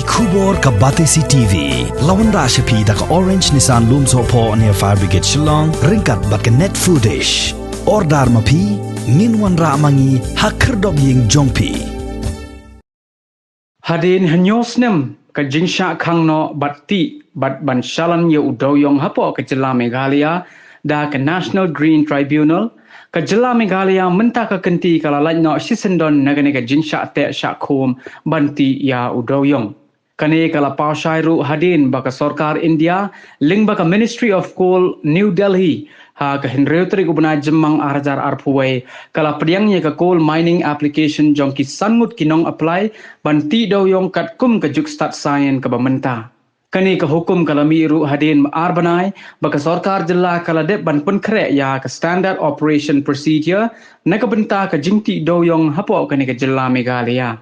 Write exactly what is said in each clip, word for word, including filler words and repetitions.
Khubor ka Batesi T V la wanrah sha phi da ka Orange Nissan Lumsohphoh near Fire Brigade Shillong, ryngkat bad ka Net Foodish. Order ma phi, ngin wanrah ma ngi ha khyrdop ïing jong phi. Hadien hynñiew snem ka jingshah khang noh bad tih bad ban shalan ïa u dewïong hapoh ka jylla Meghalaya da ka National Green Tribunal, ka jylla Meghalaya mynta ka kynti ka la lait noh shisyndon na kane ka jingshah teh shah khum ban tih ïa u dewïong. Kane ka la paw shai ruh hadien ba ka sorkar India lyngba ka Ministry of Coal, New Delhi, ha ka hynriew tarik u bnai Jymmang ar hajar arphew wei, ka la pdiang ïa ka coal mining application jong ki san ngut ki nong apply ban tih dewïong katkum ka juk stad saian kaba mynta. Kane ka hukum ka la mih ruh hadien ar bnai ba ka sorkar jylla ka la dep ban pynkhreh ïa ka Standard Operation Procedure na ka bynta ka jingtih dewïong hapoh kane ka jylla Meghalaya.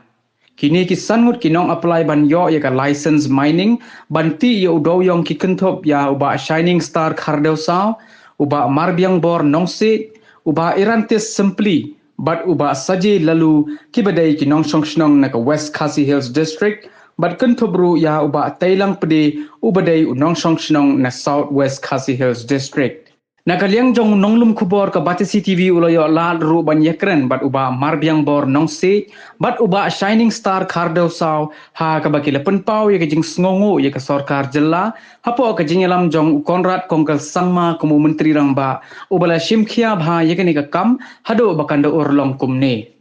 Kine ki san ngut ki nong apply ban ïoh ïa ka license mining ban tih ïa u dewïong ki kynthup ïa u Bah Shining Star Khardewsaw, u Bah Marbiangbor Nongsiej, u Bah Irantis Sympli bad u Bah Saje Laloo, kiba dei ki nongshong shnong na ka West Khasi Hills District, bad kynthup ruh ïa u Bah Teilang Pde, uba dei u nongshong shnong na South West Khasi Hills District. Na ka liang jong u nonglum khubor ka Batesi T V u la ïoh lad ruh ban ïakren bad u Bah Marbiangbor Nongsiej bad u Bah Shining Star Khardewsaw, ha kaba ki la pynpaw ïa ka jingsngewnguh ïa ka sorkar jylla hapoh ka jingïalam jong u Conrad Kongkal Sangma kum u Myntri Rangbah, uba la shim khia bha ïa kane ka kam haduh ba kan da urlong kumne.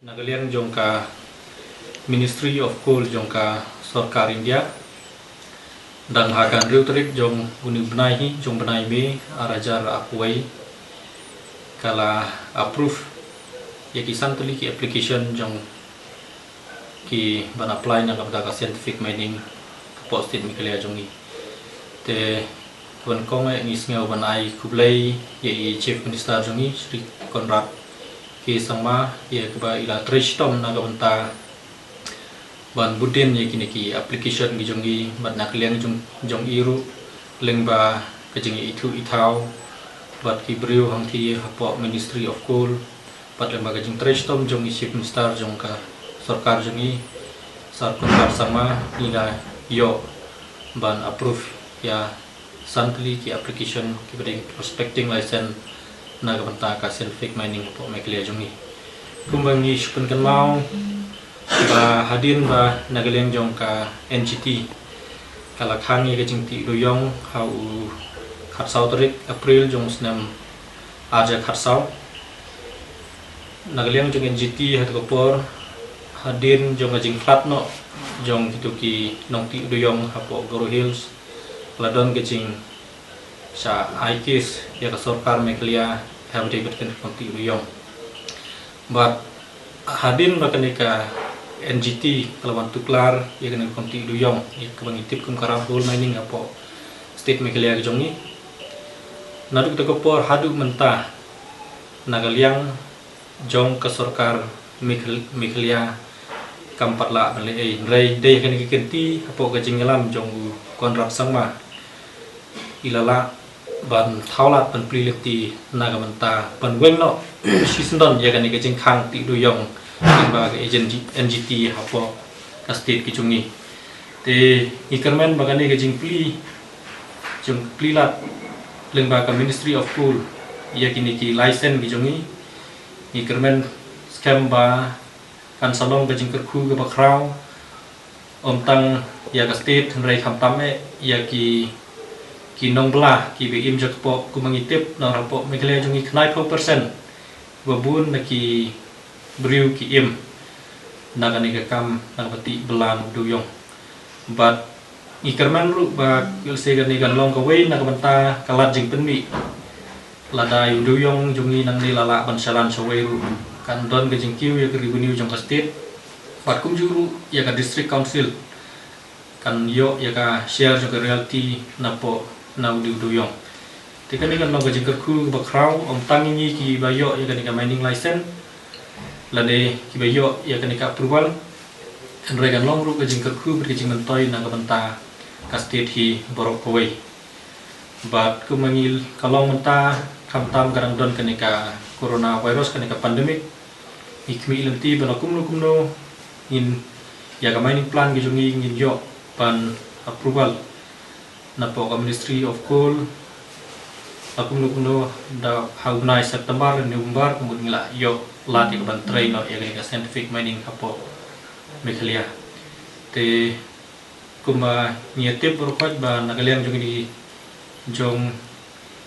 Na ka liang jong ka Ministry of Coal jong ka sorkar India, dang ha ka hynriew tarik jong une u bnai hi, jong bnai May ar hajar arphew wei, ka la approve ïa ki san tylli ki application jong ki ban apply na ka bynta ka scientific mining hapoh state Meghalaya jong ngi. Te ban kong eh ngi sngew ban ai khublei ïa i Chief Minister jong ngi, Shri Conrad K Sangma, ïa kaba i la trei shitom na ka bynta ban bud dien ïa kine ki application ki jong ngi, bad na ka liang jong, jong i ruh lyngba ka jingïaithuh ithaw bad ki briew hangtei hapoh Ministry of Coal, bad lyngba ka jingtrei shitom jong i Chief Minister jong ka sorkar jong ngi, Sir Conrad Sangma, ngi la ïoh ban approve ïa san tylli ki application kiba dei prospecting license na ka bynta ka scientific mining hapoh Meghalaya jong ngi. Kumba ngi shu pynkynmaw ba hadien ba na ka liang jong ka N G T ka la khang ïa ka jingtih dewïong ha u khatsaw tarik April jong u snem ar hajar khatsaw. Na ka liang jong N G T ha kata ka por, hadien jong ka jingkhlad noh jong kito ki nongtih dewïong hapoh Garo Hills, la don ka jingshah ai case ïa ka sorkar Meghalaya ha kaba ïadei bad ka kam tih dewïong. Bad hadien ba kane ka N G T ka la wan tuklar ïa kane ka kam tih dewïong, ïa kaba ngi tip kum ka ram coal mining hapoh state Meghalaya ka jong ngi. Naduh kata ka por haduh mynta, na ka liang jong ka sorkar Meghal-, Meghalaya kam pat lah ban leh ei, hynrei dei ha kane ka kynti hapoh ka jingïalam jong u Conrad Sangma, i la lah ban thaw lad ban plie lynti na ka bynta ban weng noh shisyndon ïa kane ka jingkhang tih dewïong lyngba ka agency N G T hapoh ka state ka jong ngi. Te ngi kyrmen ba kane ka jingplie, jingplie lad lyngba ka Ministry of Coal ïa kine ki license ki jong ngi, ngi kyrmen skhem ba kan sa long ka jingkyrkhu kaba khraw, ym tang ïa ka state hynrei khamtam eh ïa ki, ki nongbylla kiba im jakpoh. Kumba ngi tip, na hapoh Meghalaya jong ngi khyndai phew percent ba bun na ki briew ki im na kane ka kam, na kaba tih bylla na u dewïong. Bad ngi kyrmen ruh ba lehse kane kan long kawei na ka bynta ka lad jingpynmih. Lada ïa u dewïong jong ngi nangne la lah ban shalan shawei ruh, kan don ka jingkiew ïa ka revenue jong ka state, bad kumjuh ruh ïa ka district council kan ïoh ïa ka share jong ka royalty napoh na u dewïong. Te kane kan long ka jingkyrkhu kaba khraw, ym tang ïa ngi kiba ïoh ïa kane ka mining license lane kiba ïoh ïa kane ka approval, hynrei kan long ruh ka jingkyrkhu bad ka jingmyntoi na ka bynta ka state hi baroh kawei. Bad kumba ngi, ka long mynta, khamtam ka dang don kane ka coronavirus, kane ka pandemic, ngi khmih lynti ba la kumno kumno ngin Ïa ka mining plan ka jong ngi ngin ïoh ban approval napoh ka Ministry of Coal, ha kumno kumno da ha u bnai September, November, kumno ngi la ïoh lad ïa ka ban trei noh ïa kane ka scientific mining hapoh Meghalaya. Te kumba ngi ïa tip baroh khoit ba na ka liang jong ngi, jong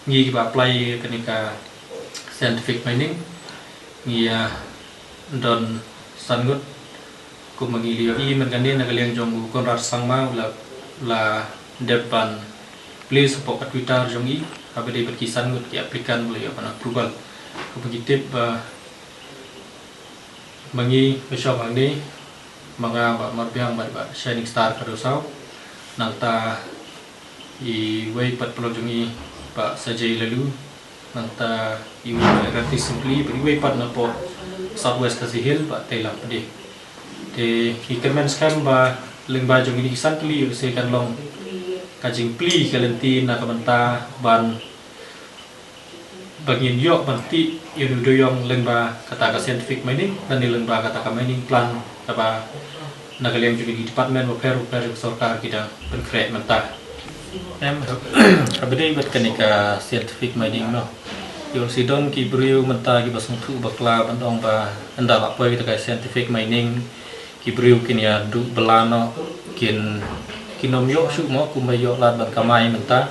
ngi kiba apply ïa kane ka scientific mining, ngi ïa don san ngut. Kumba ngi la ïohi mynta kane na ka liang jong u Conrad Sangma u la, la dep ban publish hapoh ka Twitter jong i, haba dei bad ki san ngut ki applicant ba la ïoh ban approval. Kumba ngi tip ba ma ngi, ba shong hangne, ma nga, Bah Marbiang bad Bah Shining Star Khardew Saw, nangta iwei pat paralok jong ngi, Bah Sajay Laloo, nangta iwei Bah Erati Simply, bad iwei pat napoh South West Khasi Hills, Bah Teilang Pdeng. Te ngi kyrmen skhem ba lyngba jong kine ki san tylli, ïoh lehse kan long ka jingplie ka lynti na ka bynta ban, ba ngin ïoh ban tih ïa u dewïong lyngba kata ka scientific mining, lane lyngba kata ka mining plan kaba na ka liang jong ki department bapher bapher jong ka sorkar ki dang pynkhreh mynta. Em, haba dei bad kane ka scientific mining noh, ïoh lehse don ki briew mynta kiba sngewthuh bakla ban ong ba ynda la poi kata ka scientific mining, ki briew kin ïa duh bylla noh, kin, kin ym ïoh shuh mo kumba ïoh lad ban kamai mynta.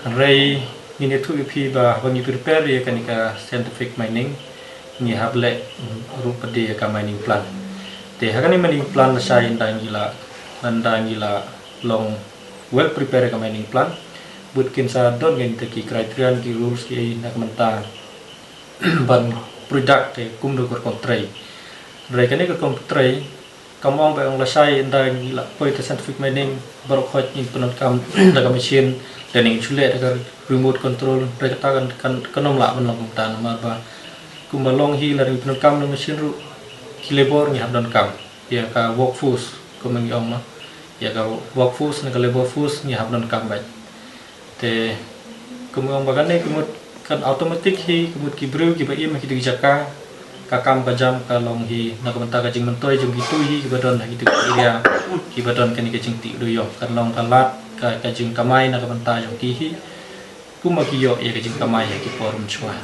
Hynrei ngin ïathuh ïa phi ba haba ngi prepare ïa kane ka scientific mining, ngi hap leh ruh pat de ïa ka mining plan. Te ha kane mining plan lashai ynda ngi la, ynda ngi la long well prepare ïa ka mining plan, bad kin sa don kine ki criteria, ki rules, ki ei na ka bynta ban product te kumno ka rukom trei. Hynrei kane ka rukom trei, kam ong ba ong lashai ynda ngi la poi ïa ka scientific mining, baroh khoit ngin pyndonkam da ka machine, da ngin shu leh da ka remote control, hynrei kata kan, kan, kan ym lah ban long kumta namar ba kumba long hi lada ngi pyndonkam da ka machine ruh, ki labour ngi hap donkam, ïa ka workforce, kumba ngi ong noh, ïa ka workforce ne ka labour force ngi hap donkam bad. Te kumba ong ba kane ka mut kan automatic hi, ka mut ki briew kiba im ha kito ki jaka, ka kam ka jam ka long hi na ka bynta ka jingmyntoi jong kito hi kiba don ha kito ki area kiba don kane ka jingtih dewïong, kan long ka lad ka, ka jingkamai na ka bynta jong ki hi, kumba ki ïoh ïa ka jingkamai ha ki por mynshuwa.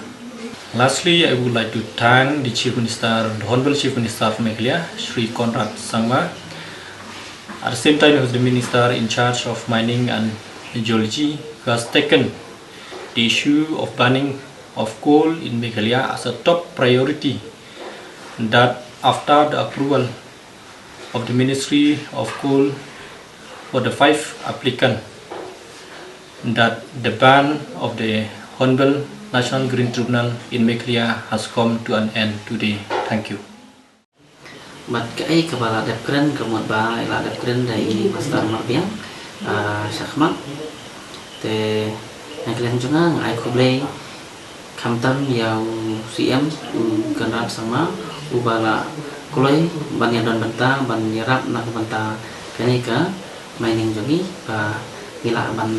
Lastly, I would like to thank the Chief Minister, the Honorable Chief Minister of Meghalaya, Shri Conrad Sangma, at the same time, he was the Minister in charge of Mining and Geology, who has taken the issue of banning of coal in Meghalaya as a top priority, that after the approval of the Ministry of Coal for the five applicant, that the ban of the Hornbill National Green Tribunal in Meghalaya has come to an end today. Thank you. Bad kaei kaba la dep kren, ka mut ba la dep kren da i Master Marbiang, ah, shakhmat. Te na ka liang jong nga, nga ai khublei khamtam ïa u C M, u Conrad Sangma, uba la kloi ban ïa don bynta, ban ïarap na ka bynta kane ka mining jong ngi, ba ngi lah ban,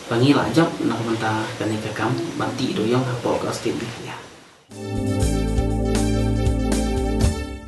ba ngi lah jop na ka bynta kane ka kam ban tih dewïong hapoh ka state Meghalaya.